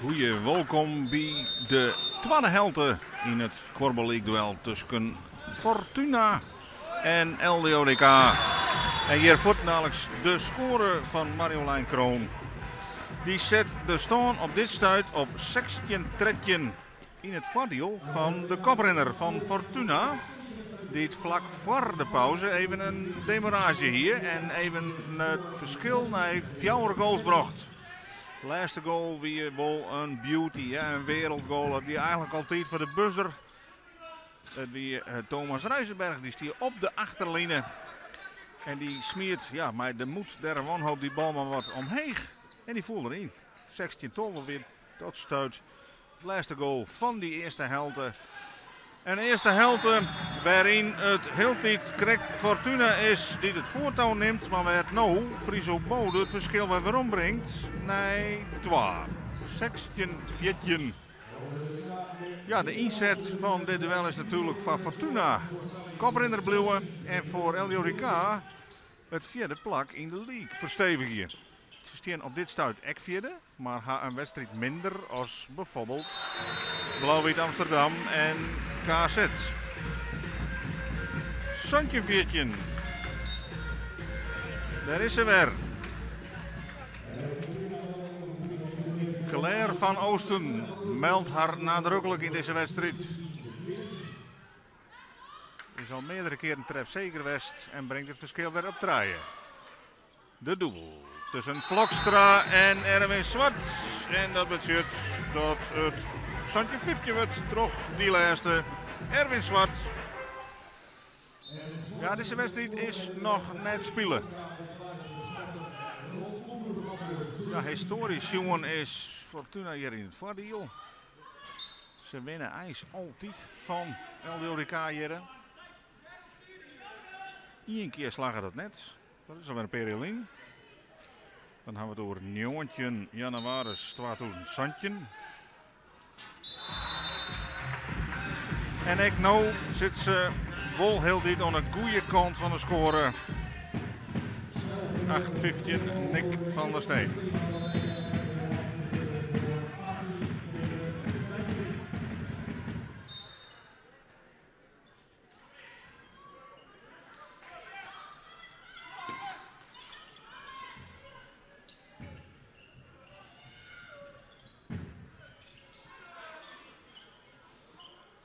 Goeie wolkom by de twadde helte yn it Kuorbal League duel tusken Fortuna en LDODK. En hjir fuortendaliks de skoare fan Marjolein Kroon. Dy set de stân op dit stuit op 16-13 yn it foardiel fan de koprinner fan Fortuna. Dy't flak foar de pauze even in demarraazje hie en even it ferskil nei fjouwer goals brocht. Lêste goal wie wol in beauty, hè, in wereldgoal. Dat wie eigentlik al tiid foar de buzzer. It wie eh, Thomas Rijzenberg, dy stie op de achterline. En dy smiet ja, mei de moed der wanhoop dy bal mar wat omheech. En dy foel deryn. 16-12 wie dat stuit. It lêste goal fan dy earste helte. In earste helte wêryn it hieltyd krekt Fortuna is dy't it foartou nimt, mar wêr't no Friso Bode it ferskil wer werom bringt nei twa. 16-14. Ja, de ynset fan dit duel is natuerlik foar Fortuna koprinner bliuwe en foar LDODK it fjirde plak yn de league ferstevigje. Se stean op dit stuit ek fjirde, mar ha in wedstriid minder as bijvoorbeeld Blauw-Wit Amsterdam en KZ. 17-14. Dêr is se wer. Claire van Oosten meldt har nadruklik yn dizze wedstriid. Is al meardere kearen trefseker west en bringt it ferskil wer op trije. De dûbel tusken Vlokstra en Erwin Zwart. En dat betsjut dat it 17-15 wurdt troch dy lêste Erwin Zwart. Ja, dizze wedstriid is noch net spile. Ja, histoarysk sjoen is Fortuna hjir yn it foardiel. Se winne eins altyd fan LDODK hjirre. Ien kear slagge dat net. Dat is alwer in pear jier lyn. Dan hawwe we it oer 19 jannewaris 2017. En ek no sit se wol hieltyd oan de goede kant fan de skoare. 8-15 Nick van der Steen.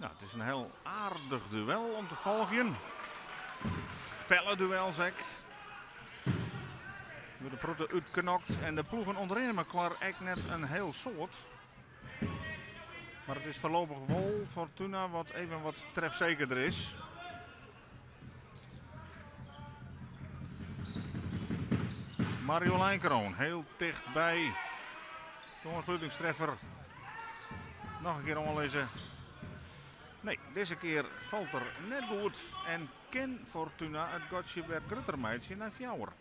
Nou, it is in hiel aardich duel om te folgjen. Felle duels ek. Wurde protte útknokt en de ploegen ûntrinne mekoar ek net in hiel soad. Mar it is foarlopich wol Fortuna wat even wat trefsekerder is. Marjolein Kroon, hiel tichtby de oanslutingstreffer. Noch in kear oanlizze. Nee, dizze kear falt er net goed en kin Fortuna it gatsje wer grutter meitsje nei fjouwer.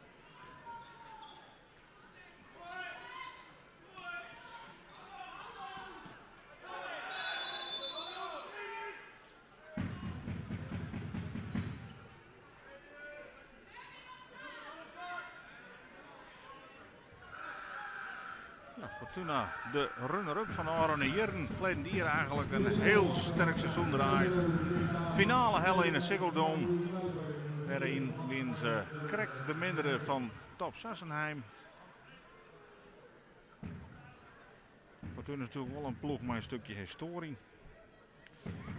Ja, Fortuna, de runner-up fan de ôfrûne jierren. Ferleden jier eigentlik in hiel sterk seizoen draaid. Finale helle yn de Ziggo Dome. Dêryn wienen se krekt de mindere fan Top Sassenheim. Fortuna is natuerlik wol in ploech mei in stikje histoarje.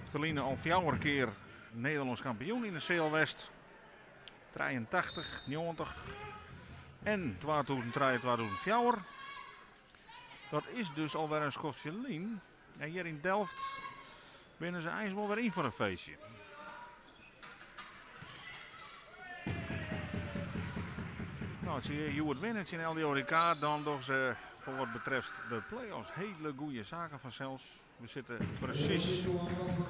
Ferline al fjouwer kear Nederlânsk kampioen yn de CL West. 83, 90 en 2003, 2004. Dat is dus alwer in skoftsje lyn. En hjir yn Delft binne se eins wol wer yn foar in feestje. Nou, as se hjoed winne tsjin LDODK, dan dogge se foar wat betreft de play-offs hiele goede saken fansels. We sitte presys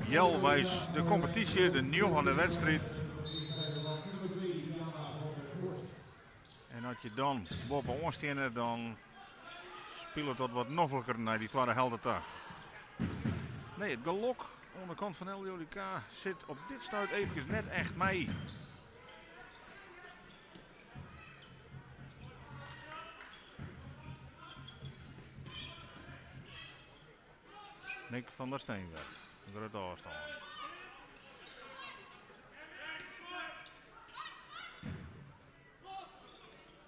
healweis de kompetysje, de njoggende wedstriid. En as je dan boppe-oan steane, dan spilet dat wat nofliker nei dy twadde helte ta. Nee, it gelok oan de kant fan LDODK sit op dit stuit eefkes net echt mei. Nick van der Steen wer. In grutte ôfstân.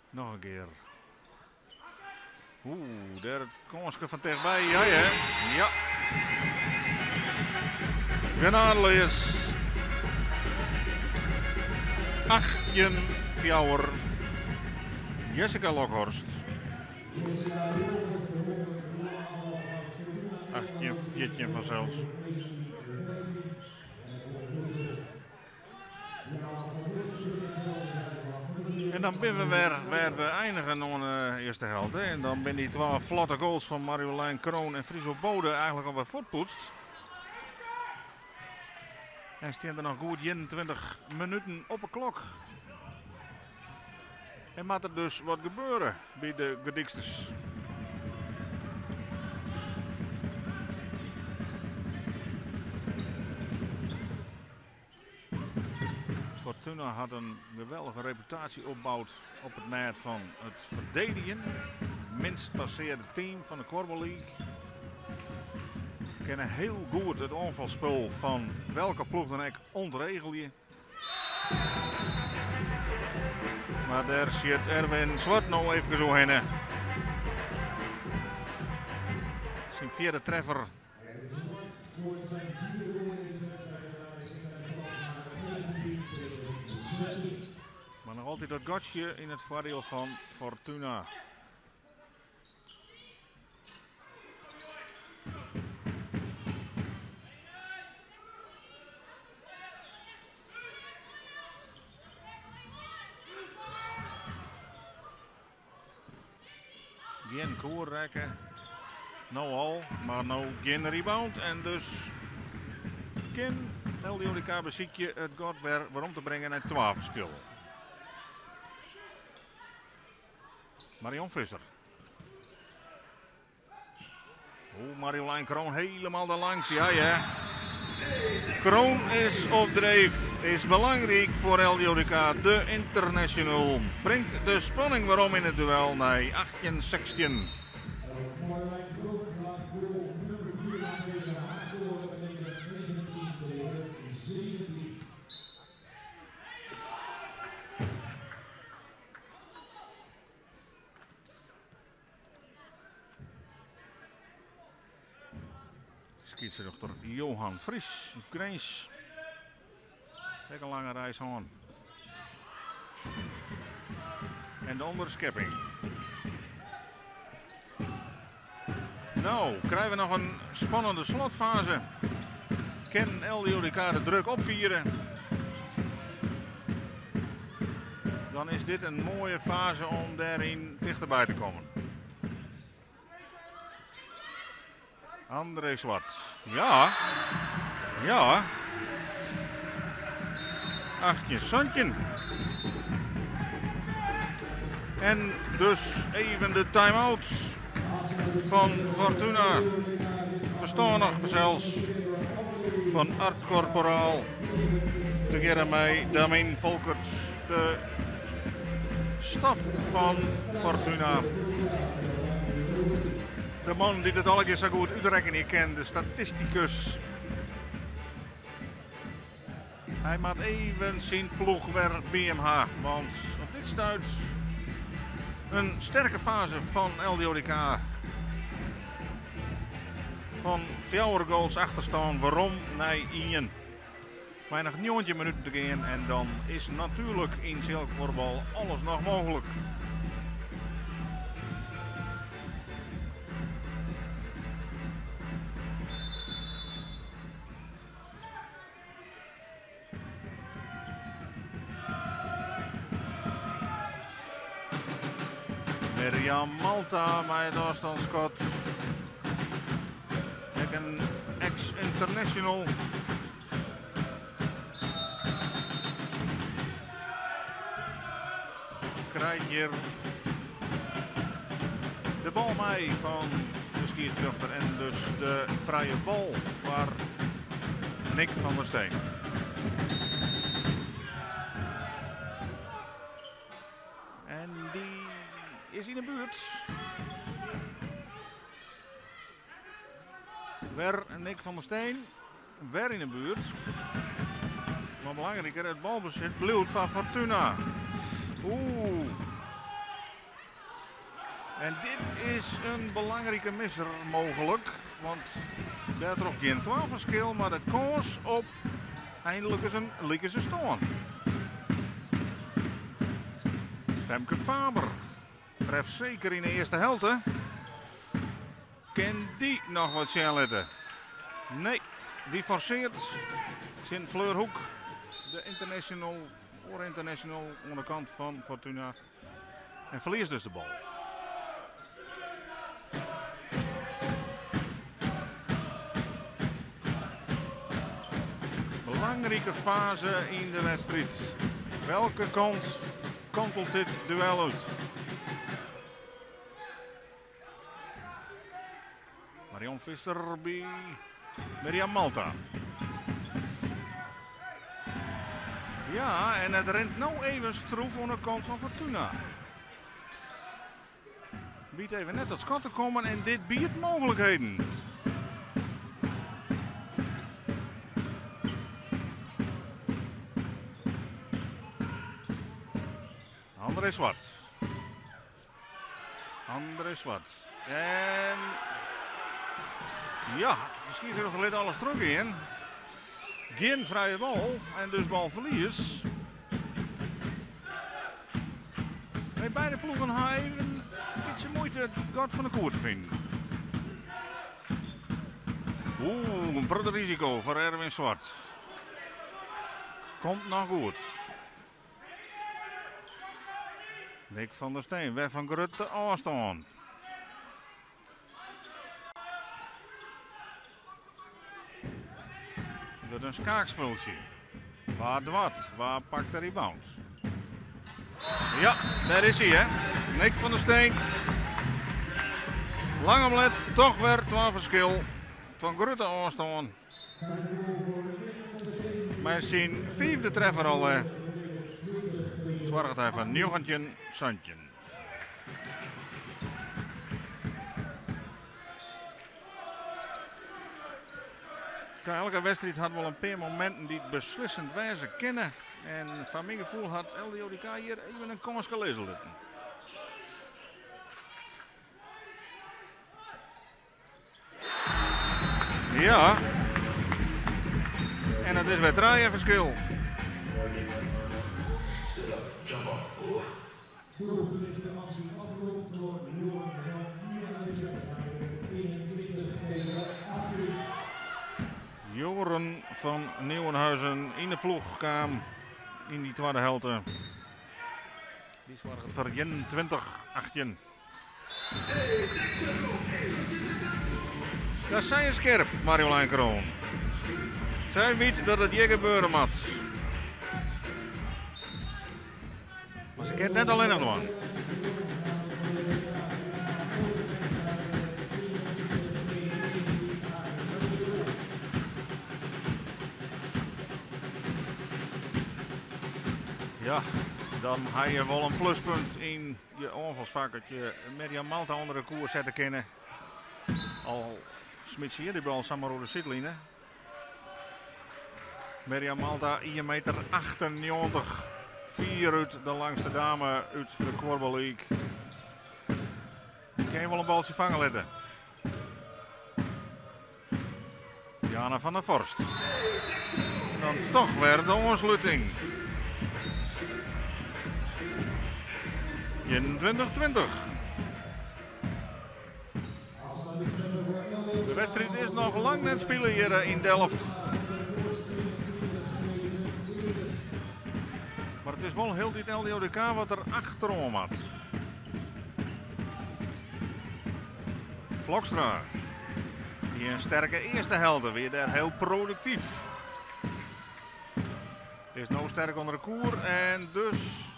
Noch in kear. Oeh, dêr it kânske fan tichtby. Ja, ja. Ja. Genadeleas. 18-4. Jessica Lokhorst. 18, 14 fansels. En dan binne we wer wêr't we einigen oan de earste helte. En dan binne dy twa flotte goals fan Marjolein Kroon en Friso Bode eigentlik alwer fuortpoetst. En stean der noch goed 21 minuten op 'e klok. En moat der dus wat gebeure by de Gerdyksters. Fortuna hat in geweldige reputaasje opboud op it mêd fan it ferdedigjen. Minst passearde team fan de Kuorbal League. Kinne hiel goed it oanfalspul fan welke ploech dan ek ûntregelje. Mar dêr sjit Erwin Zwart no efkes oerhinne. Syn fjirde treffer. Mar noch altyd dat gatsje yn it foardiel fan Fortuna. Gjin koer rekke. No al, mar no gjin rebound. En dus kin LDODK besykje it gat wer werom te bringen nei twa ferskil. Marion Visser. Oeh, Marjolein Kroon helemaal daar langs. Ja, ja. Kroon is op dreef. Is belangrijk voor LDODK. De international. Bringt de spanning werom yn it duel nei 18-16. Skiedsrjochter Johan Vries út Grins. Ek in lange reis hân. En de ûnderskepping. No, krije we noch in spannende slotfaze. Kin LDODK de druk opfiere? Dan is dit in moaie faze om dêryn tichterby te kommen. André Zwart. Ja. Ja. 18 17. En dus even de time-out fan Fortuna. Ferstannich fansels fan Art Corporaal. Tegearre mei Damien Volkerts, de staf fan Fortuna. De man dy't it allegear sa goed útrekkenje kin, de statistikus. Hy moat even syn ploech wer by him ha, want op dit stuit in sterke faze fan LDODK. Fan fjouwer goals achterstân werom nei ien. Mei noch 19 minuten te gean en dan is natuerlik yn sealkuorbal alles noch mooglik. Mirjam Malta mei it ôfstânsskot. Ek in ex-international. Krijt hjir de bal mei fan de skiedsrjochter en dus de frije bal foar Nick van der Steen. En dy is yn 'e buert. Wer Nick van der Steen, wer yn 'e buert. Mar belangriker, it balbesit bliuwt foar Fortuna. Oeh. En dit is in belangrike misser mooglik, want dêrtroch gjin twa ferskil, mar de kâns op einlik ris in likense stân. Femke Faber. Trefzeker yn de earste helte. Kin dy noch wat sjen litte? Nee, dy forseert tsjin Fleur Hoek. De international, oare international oan de kant fan Fortuna. En ferliest dus de bal. Belangrike fase yn de wedstriid. Welke kant kantelt dit duel út? Marion Visser by Mirjam Malta. Ja, en it rint no even stroef oan de kant fan Fortuna. Biedt even net tot skot te kommen en dit biedt mooglikheden. André Zwart. André Zwart. En ja, de skiedsrjochter lit alles trochgean. Gjin frije bal en dus balferlies. Nee, beide ploegen ha even in bytsje muoite it gat fan de koer te finen. Oeh, in protte risiko foar Erwin Zwart. Komt noch goed. Nick van der Steen, wer fan grutte ôfstân. Wurdt in skaakspultsje. Wa doart? Wa pakt de rebound? Ja, dêr is hy hè. Nick van der Steen. Lang om let toch wer twa ferskil fan grutte ôfstân. Mei syn fiifde treffer al soarget hy foar 19-17. Elke wedstriid hat wol in pear mominten dy't beslissend wêze kinne. En foar myn gefoel hat LDODK hjir even in kânske lizze litten. Ja. En it is wer trije ferskil. Joren van Nieuwenhuizen yn de ploech kaam yn dy twadde helte. Dy soarget foar 21-18. Dat sei in skerp, Marjolein Kroon. Sy wit dat it hjir gebeure moat. Mar se kin it net allinnich dwaan. Ja, dan ha je wol in pluspunt yn je oanfalsfak dat je Mirjam Malta ûnder de koer sette kinne. Al smyt se hjir de bal samar oer de sydline. Mirjam Malta 1 meter 98. Fierút de langste dame út de Kuorbal League. Dy kin wol in baltsje fange litte. Jana van der Vorst. En dan toch wer de oansluting. 21-20. De wedstriid is noch lang net spile hjir yn Delft. Mar it is wol hieltyd LDODK wat der achteroan moat. Vlokstra. Hie in sterke earste helte, wie dêr hiel produktyf. Is no sterk ûnder de koer en dus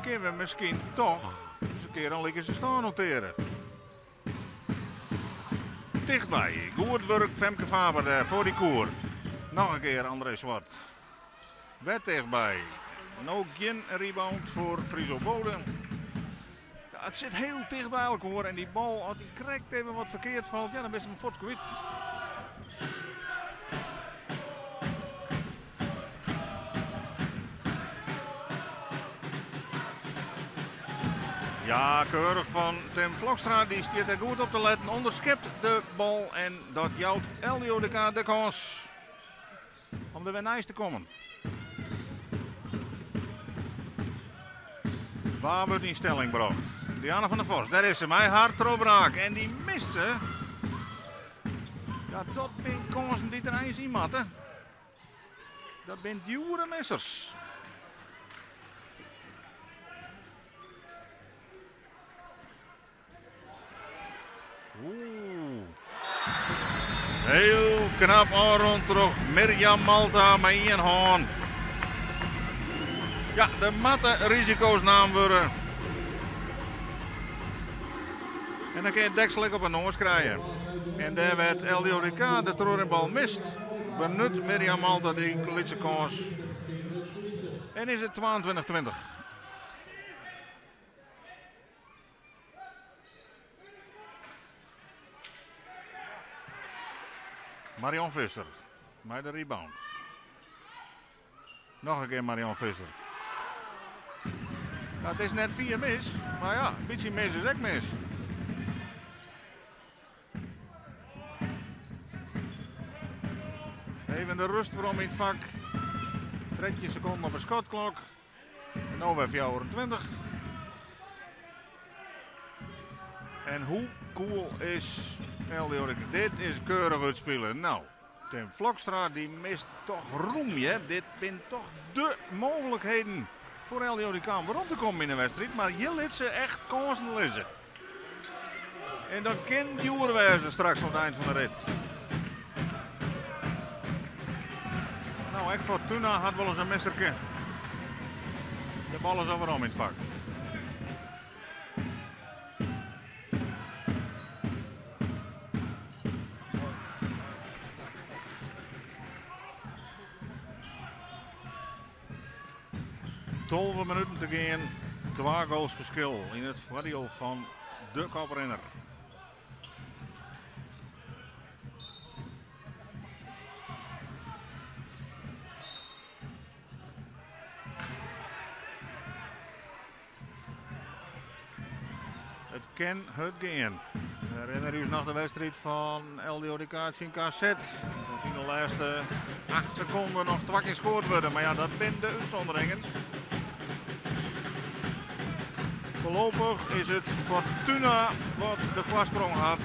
kinne we miskien toch ris in kear in likense stân notearje. Tichtby. Goed wurk Femke Faber dêr foar dy koer. Noch in kear André Zwart. Wer tichtby. No gjin rebound foar Friso Bode. Ja, it sit hiel ticht by elkoar en dy bal, as dy krekt even wat ferkeard falt, ja, dan bist him fuort kwyt. Ja, keurich fan Tim Vlokstra. Dy stiet der goed op te letten. Onderskept de bal en dat jout LDODK de kâns om der wer neist te kommen. Wa wurdt yn stelling brocht? Diana van der Vos, dêr is se mei har trochbraak. En dy mist se. Ja, dat binne kânsen dy't der eins yn moatte. Dat binne djoere missers. Oeh. Hiel knap ôfrûn troch Mirjam Malta mei ien hân. Ja, der moatte risiko's naam wurde. En dan kin je it deksel ek op 'e noas krije. En dêr wêr't LDODK de trochrinbal mist, benut Mirjam Malta dy lytse kâns. En is it 22-20. Marion Visser mei de rebound. Noch in kear Marion Visser. Nou, it is net fier mis, mar ja, in bytsje mis is ek mis. Even de rust werom yn it fak. 13 sekonden op 'e skotklok. En no wer 24. En hoe cool is LDODK? Dit is keurich útspile. Nou, Tim Flokstra dy mist toch rûm, hear. Dit binne toch de mooglikheden foar LDODK om werom te kommen yn de wedstriid. Mar hjir lit se echt kânsen lizze. En dat kin djoer wêze straks oan it ein fan de rit. Nou, ek Fortuna hat wolris in misserke. De bal is al werom yn it fak. 12 minuten te gean, twa goals ferskil yn it foardiel fan de koprinner. It kin hurd gean. We herinnerje ús noch de wedstriid fan LDODK tsjin KZ. Dat yn de lêste 8 sekonden noch twa kear skoard wurde. Mar ja, dat binne de útsûnderingen. Foarlopich is it Fortuna wat de foarsprong hat.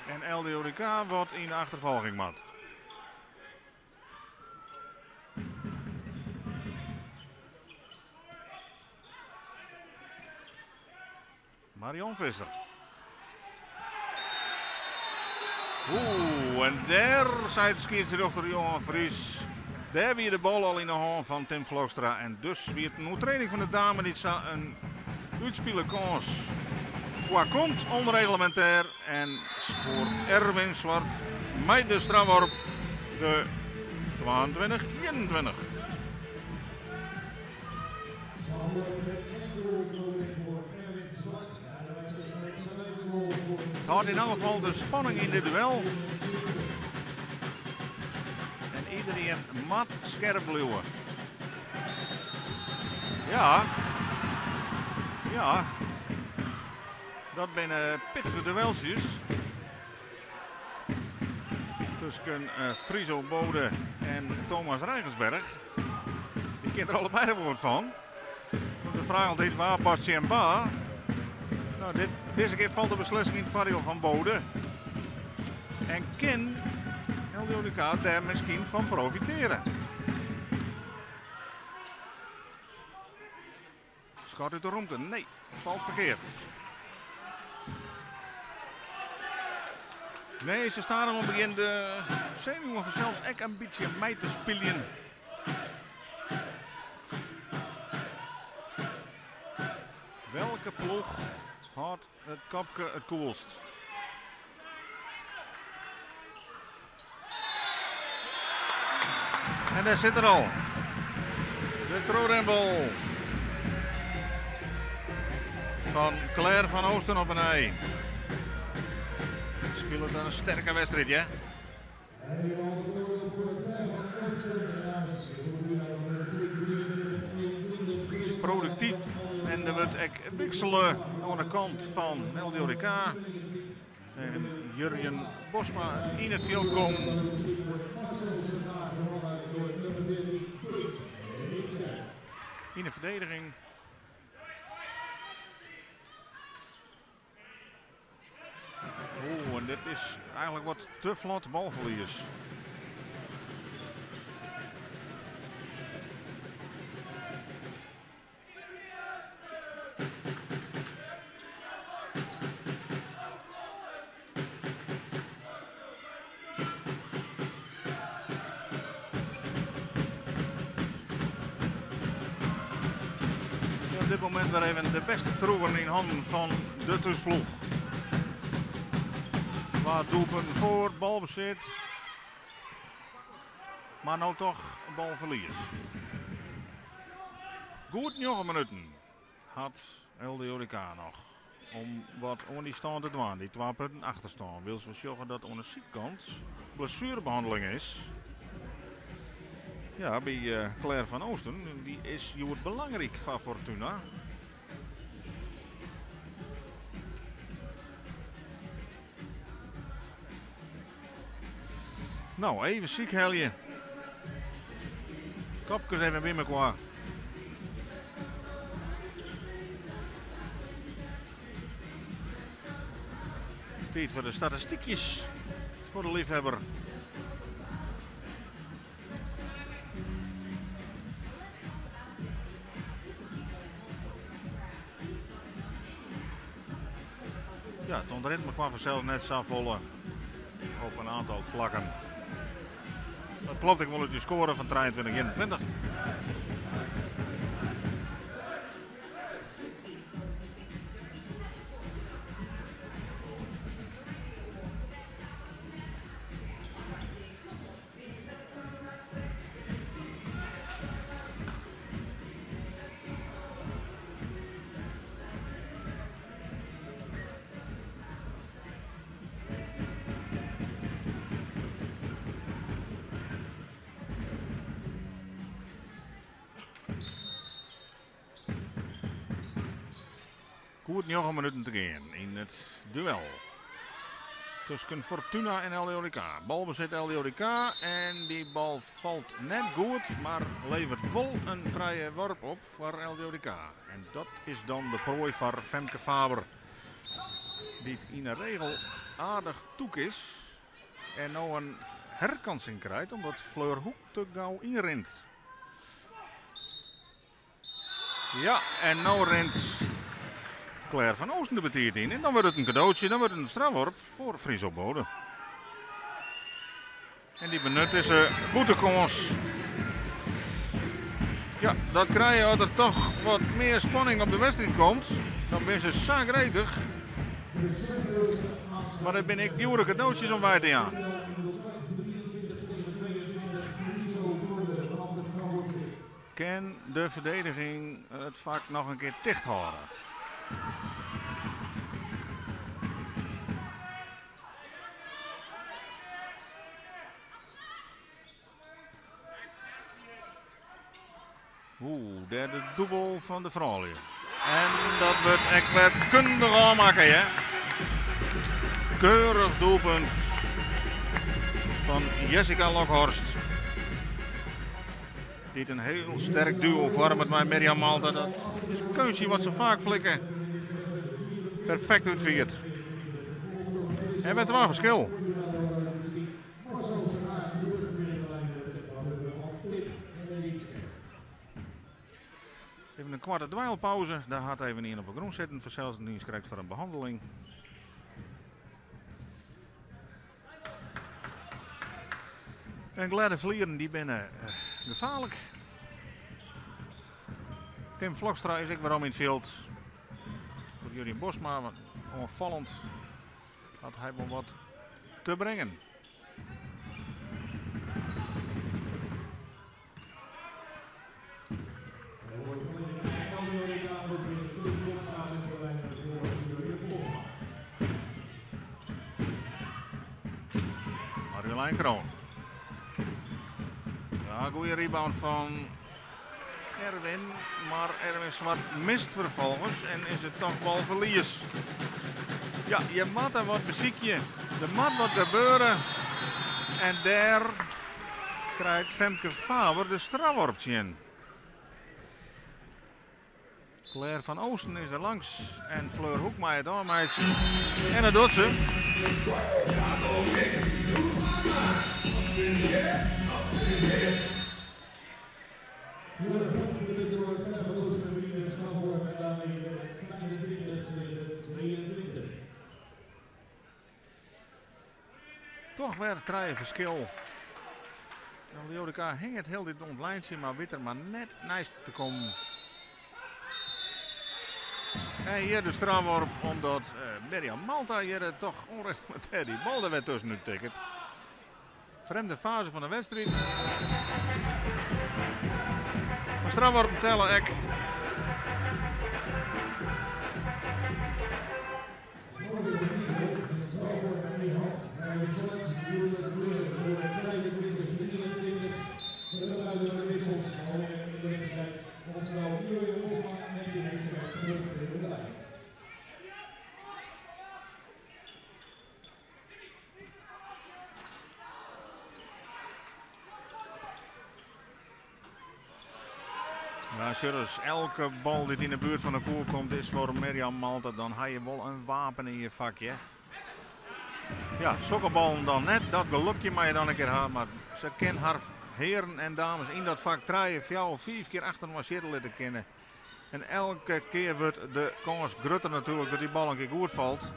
En LDODK wat yn de achterfolging moat. Marion Visser. Oeh, en dêr seit skiedsrjochter Johan Vries. Dêr wie de bal al yn de hân fan Tim Flokstra. En dus wie it in oertrêding fan de dame dy't sa in útspile kâns foarkomt ûnreglemintêr. En skoart Erwin Zwart mei de strafworp de 22-21. It hâldt yn alle gefal de spanning yn dit duel. En iderien moat skerp bliuwe. Ja. Ja. Dat binne pittige duelsjes. Tusken Friso Bode en Thomas Rijgersberg. Dy kin der allebei der wol wat fan. De fraach altyd wa past tsjin wa. Nou, dit, dizze kear falt de beslissing yn it foardiel fan Bode. En kin LDODK dêr miskien fan profiteare. Skot út de rûmte. Nee, falt ferkeard. Nee, se stadichoan begjint de senuwen fansels ek in bytsje mei te spyljen. Welke ploech hâldt it kopke it koelst? En dêr sit er al. De trochrinbal fan Claire van Oosten op 'e nij. Spilet in sterke wedstriid, ja. Is produktyf en der wurdt ek wiksele oan de kant fan LDODK. En Jurjen Bosma yn it fjild kommen. Yn de ferdediging. Oeh, en dit is eigenlik wat te flot balferlies. Op dit momint wer even de beste troeven yn hannen fan de thúsploech. Twa doelpunten foar, balbesit. Mar no toch balferlies. Goed 9 minuten hat LDODK noch om wat oan dy stân te dwaan. Dy 2 punten achterstân. Wylst we sjogge dat oan de sydkant blessurebehanneling is. Ja, by Claire van Oosten. Dy is hjoed belangryk foar Fortuna. No, even sykhelje. Kopkes even by mekoar. Tiid foar de statistykjes foar de liefhebber. Ja, it ûntrint mekoar fansels net safolle op in aantal flakken. Dat klopt ek wol út de skoare fan 23-21. Goed njoggen minuten te gean yn it duel tusken Fortuna en LDODK. Balbesit LDODK en dy bal falt net goed, mar leveret wol in frije worp op foar LDODK. En dat is dan de proai foar Femke Faber, dy't yn 'e regel aardich tûk is en no in herkansing krijt omdat Fleur Hoek te gau ynrint. Ja, en no rint Claire van Oosten de betiid yn. En dan wurdt it in kadootsje, dan wurdt it in strafworp foar Friso Bode. En dy benut dizze bûtenkâns. Ja, dat krije je as der toch wat mear spanning op de wedstriid komt. Dan binne se sa gretich. Mar dat binne ek djoere kadootsjes om wei te jaan. Kin de ferdediging it fak noch in kear ticht hâlde? Oeh, dêr de dûbel fan de froulju. En dat wurdt ek wer kundich ôfmakke, hè? Keurich doelpunt fan Jessica Lokhorst. Dy't in hiel sterk duo foarmet mei Mirjam Malta. Dat is in keunstje wat se faak flikke. Perfekt útfierd. En wer twa ferskil. Even in koarte dweilpauze. Dêr hat even ien op de grûn sitten. Fansels in dienst krekt foar in behanneling. En glêde flieren dy binne eh, gefaarlik. Tim Vlokstra is ek werom yn it fjild. Foar Jurjen Bosma, want oanfallend hat hy wol wat te bringen. Marjolein Kroon. Ja, goede rebound fan Erwin. Mar Erwin Zwart mist ferfolgens en is it toch balferlies. Ja, je moatte wat besykje. Der moat wat gebeure. En dêr krijt Femke Faber de strafworp tsjin. Claire van Oosten is der langs en Fleur Hoek mei it ôfmeitsjen. En dat docht se. Toch wer trije ferskil. LDODK hinget hieltyd oan it lijntsje, mar wit der mar net neist te kommen. En hjir de strafworp, omdat Mirjam Malta hjir toch ûnreglemintêr dy bal der wer tuskenút tikket. Frjemde faze fan de wedstriid. Mar strafworpen telle ek. Ja, serieus, elke bal dy't yn de buert fan de koer komt is foar Mirjam Malta. Dan ha je wol in wapen yn je fakje. Ja, sokke ballen dan net. Dat gelokje mei je dan in kear ha. Mar se kin har hearen en dames yn dat fak trije, fjouwer, fiif kear achterinoar sjitte litte kinne. En elke kear wurdt de kâns grutter natuerlik dat dy bal in kear goed falt.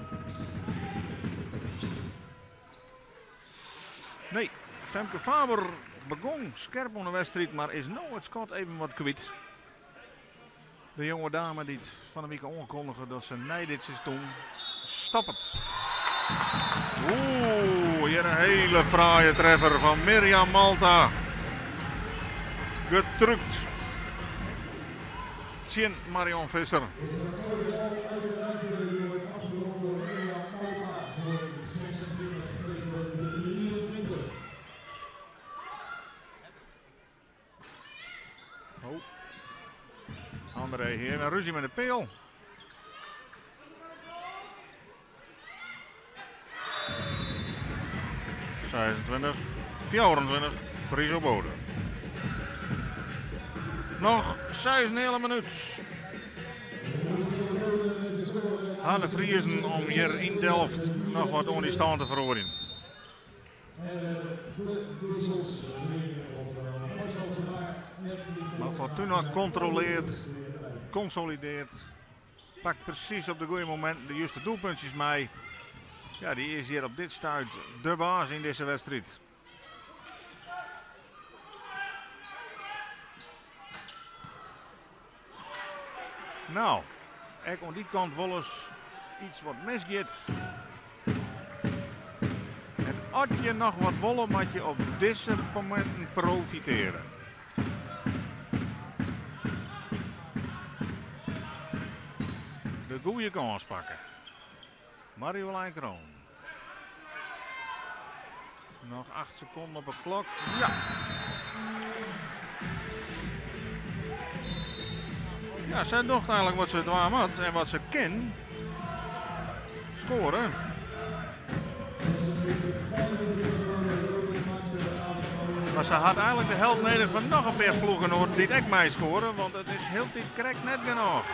Nee, Femke Faber begûn skerp oan de wedstriid, mar is no it skot even wat kwyt. De jonge dame dy't fan 'e wike oankondige dat se nei dit seizoen stoppet. Oeh, hjir in hiele fraaie treffer fan Mirjam Malta. Getrukt tsjin Marion Visser. Oh. André hier een ruzie met de peel. 26, 24, Friso Bode. Noch 6,5 minuut. Ha de Friezen om hjir yn Delft noch wat oan dy stân te feroarjen. Mar Fortuna kontroleart, konsolideart, pakt presys op de goede mominten de juste doelpuntsjes mei. Ja, dy is hjir op dit stuit de baas yn dizze wedstriid. No, ek oan dy kant wolris iets wat misgiet. En as je noch wat wolle, moat je op dizze mominten profiteare. De goede kâns pakke. Marjolein Kroon. Noch 8 sekonden op de klok. Ja. Ja, sy docht eigenlik wat se dwaan moat en wat se kin. Skoare. Mar se hat eigenlik de help nedich fan noch in pear ploechgenoaten dy't ek meiskoare, want it is hieltyd krekt net genôch.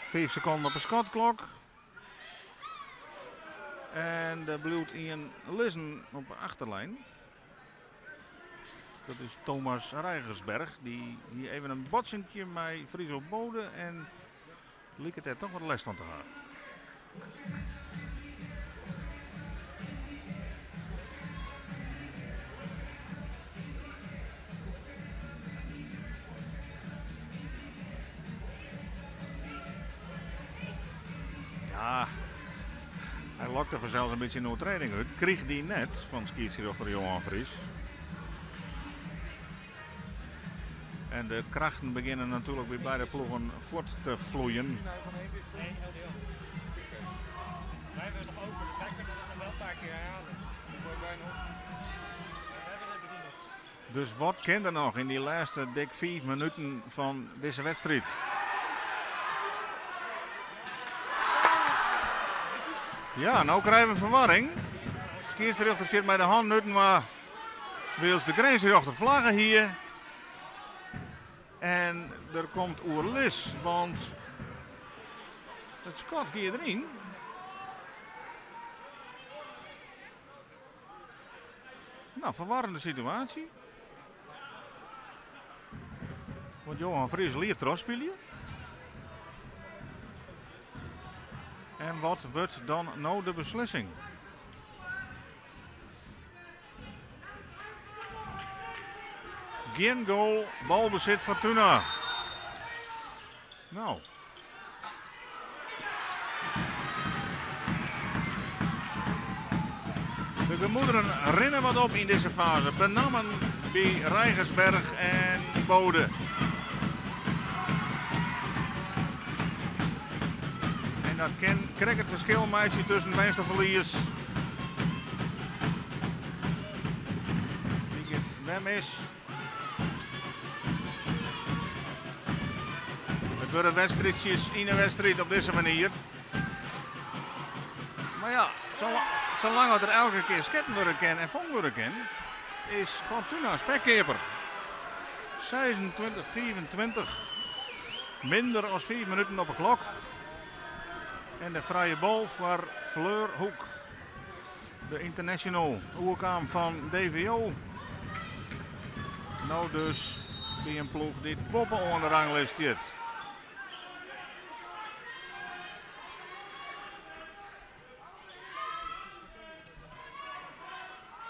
Fiif sekonden op de skotklok. En der bliuwt ien lizzen op de achterlijn. Dat is Thomas Rijgersberg. Dy hie even in botsinkje mei Friso Bode en liket dêr toch wat lêst fan te hawwen. Ja, hy lokte fansels in bytsje in oertrêding út. Krige dy net fan skiedsrjochter Johan Vries. En de krachten begjinne natuerlik by beide ploegen fuort te floeien. Dus wat kin der noch yn dy lêste dik fiif minuten fan dizze wedstriid? Ja, no krije we ferwarring. Skiedsrjochter sit mei de hannen útinoar. Wylst de grinsrjochter flagge hie. En der komt oerlis, want it skot gie deryn. Nou, verwarrende situaasje. Want Johan Vries liet trochspylje. En wat wurdt dan no de beslissing? Gjin goal, balbesit Fortuna. Nou. De gemoederen rinne wat op yn dizze faze, benammen by Reigersberg en Bode. En dat kin krekt it ferskil meitsje tusken winst of ferlies. Dy giet wer mis. It wurde wedstriidsjes yn 'e wedstriid op dizze manier. Mar ja, salang as der elke kear sketten wurde kin en fong wurde kin, is Fortuna spekkeaper. 26-25. Minder as 5 minuten op 'e klok. En de frije bal foar Fleur Hoek. De international oerkaam fan DVO. No dus by in ploech dy't boppe-oan de ranglist stiet.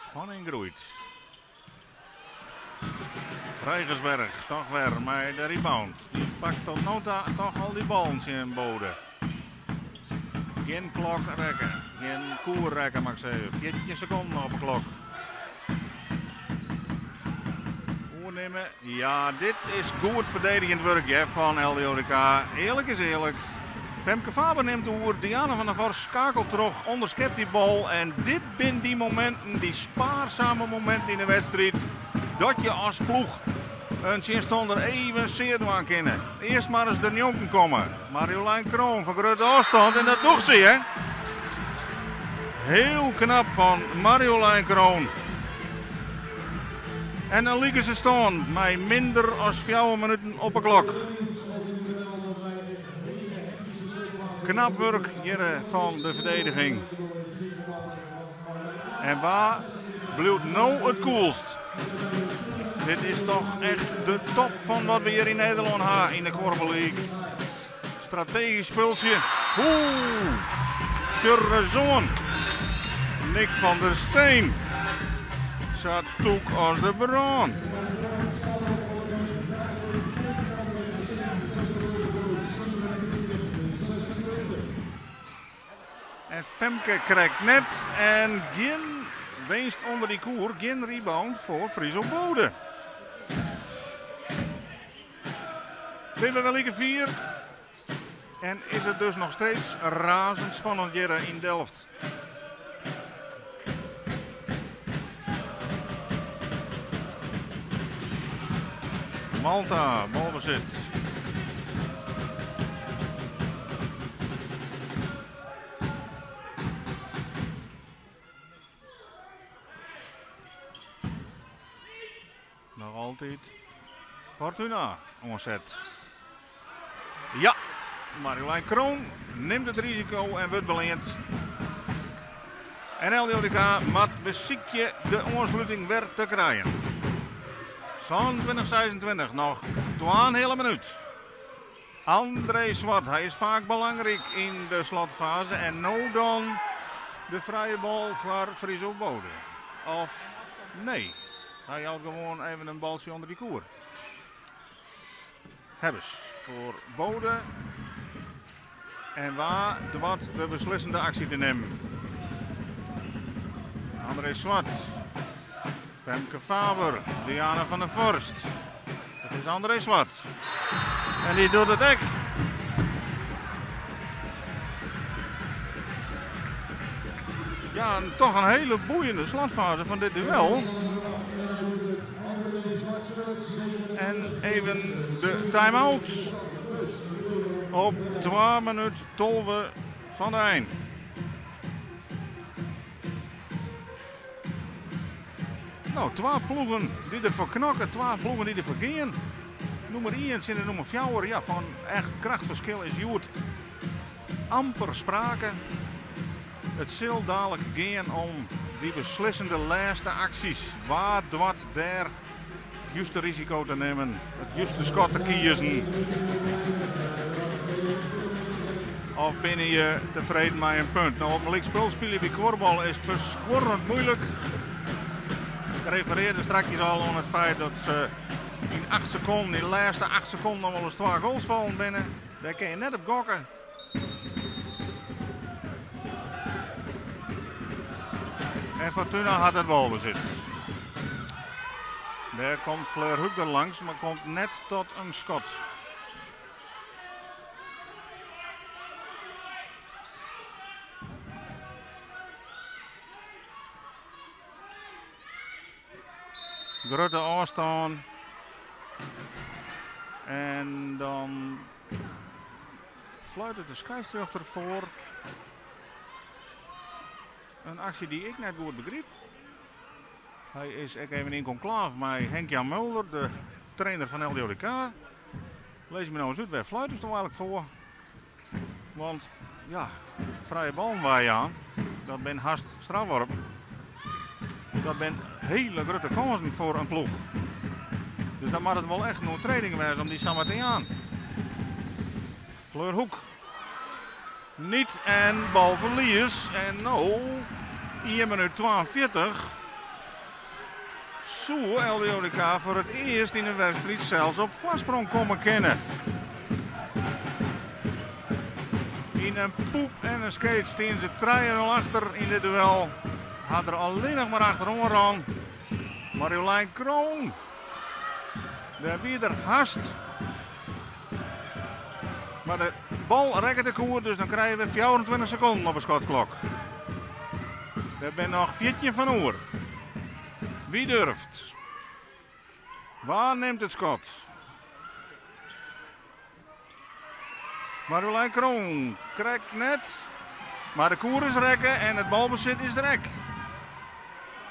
Spanning groeit. Reigersberg toch wer mei de rebound. Dy pakt tot no ta toch al dy ballen tsjin Bode. Gjin klok rekke, gjin koer rekke, moat ik sizze. 14 sekonden op 'e klok. Oernimme. Ja, dit is goed ferdigenjend wurk hear, fan LDODK. Earlik is earlik. Femke Faber nimt oer. Diana van der Vorst skakelt troch, ûnderskept dy bal. En dit binne dy mominten, dy spaarsame mominten yn de wedstriid, dat je as ploech in tsjinstanner even sear dwaan kinne. Earst mar ris der njonken komme. Marjolein Kroon fan grutte ôfstân en dat docht se, hè? Hiel knap fan Marjolein Kroon. En dan likense stân mei minder as 4 minuten op 'e klok. Knap wurk hjir fan de ferdediging. En wa bliuwt no it koelst? Dit is toch echt de top fan wat we hjir yn Nederlân ha yn de Kuorbal League. Strategysk spultsje. Oeh, Sjoch Nick van der Steen. Sa tûk as de brân. En Femke krekt net. En gjin winst ûnder dy koer. Gjin rebound foar Friso Bode. Binne we wer like fier. En is it dus noch steeds razend spannend hjir yn Delft. Malta, balbesit. Noch altyd Fortuna oan set. Ja, Marjolein Kroon nimt it risiko en wurdt beleand. En LDODK moat besykje de oansluting wer te krijen. 27-26, noch 2,5 minút. André Zwart, hy is faak belangryk yn de slotfaze. En no dan de frije bal foar Friso Bode. Of nee, hy jout gewoan even in baltsje ûnder dy koer. Hebbes foar Bode. En wa doart de beslissende aksje te nimmen? André Zwart. Femke Faber, Diana van der Vorst. It is André Zwart. En dy docht it ek. Ja, toch in hiele boeiende slotfaze fan dit duel. En even de time-out op 2 minút 12 fan de ein. No, twa ploegen dy't derfoar knokke, twa ploegen dy't derfoar gean. Nûmer ien tsjin de nûmer fjouwer. Ja, fan echt krachtferskil is hjoed amper sprake. It sil dalik gean om dy beslissende lêste aksjes. Wa doart dêr it juste risiko te nimmen, it juste skot te kiezen? Of binne je tefreden mei in punt? No, op in lykspul spylje by kuorbal is ferskuorrend muoilik. Ik referearde strakjes al oan it feit dat se yn 8 sekonden, yn de lêste 8 sekonden noch wolris twa goals fallen binne. Dêr kinne je net op gokke. En Fortuna hat it balbesit. Dêr komt Fleur Hoek der langs, mar komt net tot in skot. Grutte ôfstân. En dan fluitet de skeidsrjochter foar in aksje dy't ik net goed begryp. Hy is ek even yn konklaaf mei Henk-Jan Mulder, de trainer fan LDODK. Lis my no ris út, wêr fluitest no eigenlik foar? Want ja, frije ballen weijaan, dat binne hast strafworpen. Dat binne hiele grutte kânsen foar in ploech. Dus dan moat it wol echt in oertrêding wêze om dy samar te jaan. Fleur Hoek. Niet en balferlies. En no, 1 minuut 42, soe LDODK foar it earst yn de wedstriid sels op foarsprong komme kinne. Yn in poep en in skeet stean se 3-0 achter yn dit duel. Ha der allinnich mar achteroan rûn. Marjolein Kroon, dêr wie der hast. Mar de bal rekket de koer, dus dan krije we 24 sekonden op 'e skotklok. Der binne noch 14 fan oer. Wie durft? Wa nimt it skot? Marjolein Kroon krekt net. Mar de koer is rekke en it balbesit is der ek.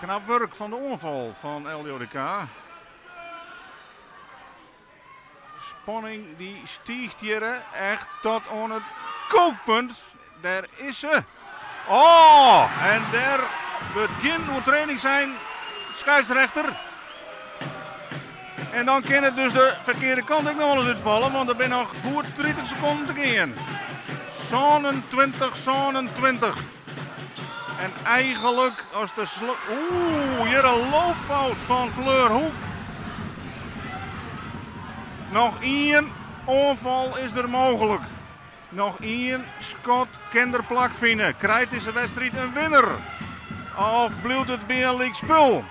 Knap wurk fan de oanfal fan LDODK. Spanning dy stiicht hjir echt tot oan it kookpunt. Dêr is se. Oh, en dêr wurdt gjin oertrêding sein, skeidsrechter. En dan kin it dus de ferkearde kant ek noch wolris útfalle, want der binne noch goed 30 sekonden te gean. 27, 27. En eigenlik as de Oeh, hjir in loopfout fan Fleur Hoek. Noch ien oanfal is der mooglik. Noch ien skot kin der plakfine. Krijt dizze wedstriid in winner? Of bliuwt it by in lykspul?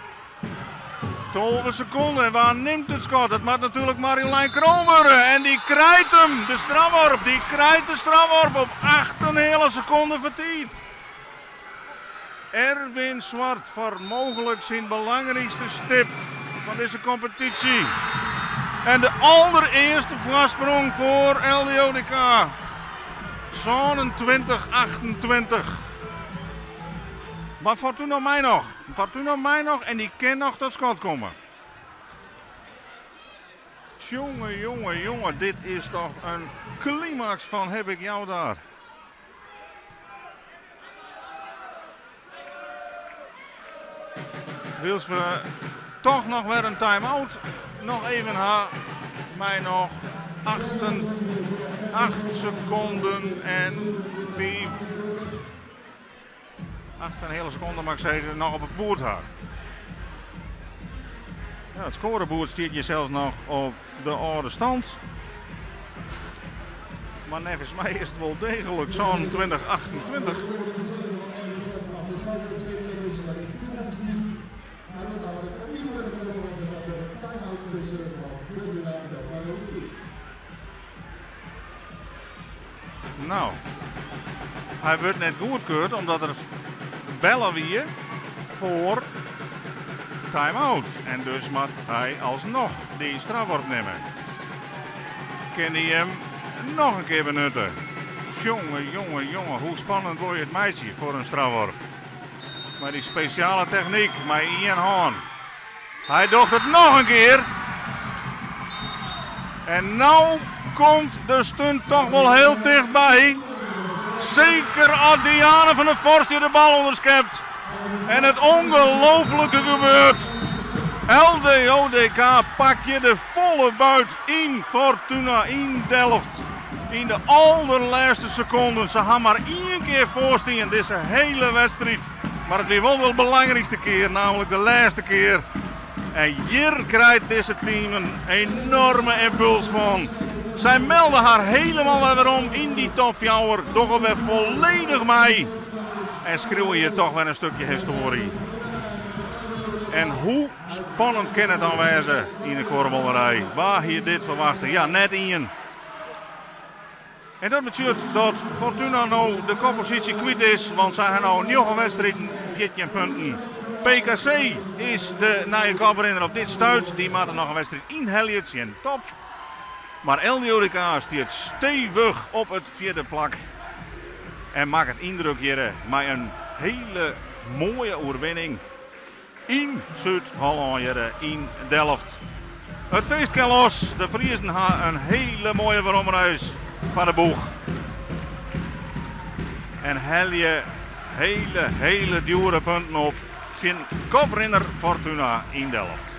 12 sekonden en wa nimt it skot? It moat natuerlik Marjolein Kroon wurde. En dy krijt him, de strafworp. Dy krijt de strafworp op 8,5 sekonde foar tiid. Erwin Zwart foar mooglik syn belangrykste stip fan dizze kompetysje. En de alderearste foarsprong foar LDODK. 27-28. Mar Fortuna mei noch. Fortuna mei noch en dy kin noch tot skot komme. Jonge, jonge, jonge, dit is toch in klimaks fan heb ik jou daar. Wylst we toch noch wer in time-out noch even ha. Mei noch 8, 8 sekonden en 5. 8 en in heale sekonde moat ik sizze, noch op it boerd ha. Ja, it skoareboerd stiet hjir sels noch op de âlde stand. Mar neffens my is it wol deeglik 27, 28. No, hy wurdt net goedkeurd omdat der belle wie foar time-out. En dus moat hy alsnoch dy strafworp nimme. Kin hy him noch in kear benutte? Jonge, jonge, jonge, hoe spannend wol je it meitsje foar in strafworp? Mei dy spesjale technyk, mei ien hân. Hy docht it noch in kear. En no komt de stunt toch wol hiel tichtby. Seker as Diane van der Vorst hjir de bal ûnderskept. En it ongelooflike gebeurt. LDODK pakt hjir de folle buit yn Fortuna yn Delft. Yn de alderlêste sekonden. Se ha mar ien kear foarstien dizze hiele wedstriid. Mar it wie wol de belangrykste kear, nammentlik de lêste kear. En hjir krijt dizze team in enoarme ympuls fan. Sy melde har hielendal wer werom yn dy top 4, dogge wer folledich mei en skriuwe hjir toch wer in stikje histoarje. En hoe spannend kin it dan wêze yn de kuorballerij? Wa hie dit ferwachte? Ja, net ien. En dat betsjut dat Fortuna no de kopposysje kwyt is, want sy ha no 9 wedstriden, 14 punten. PKC is de nije koprinner op dit stuit. Dy moatte noch in wedstriid ynhelje tsjin Top. Mar LDODK stiet stevich op it fjirde plak. En makket yndruk hjir mei in hiele moaie oerwinning yn Súd-Hollân hjir yn Delft. It feest kin los. De Friezen ha in hiele moaie weromreis foar de boech. En helje hiele, hiele djoere punten op tsjin koprinner Fortuna yn Delft.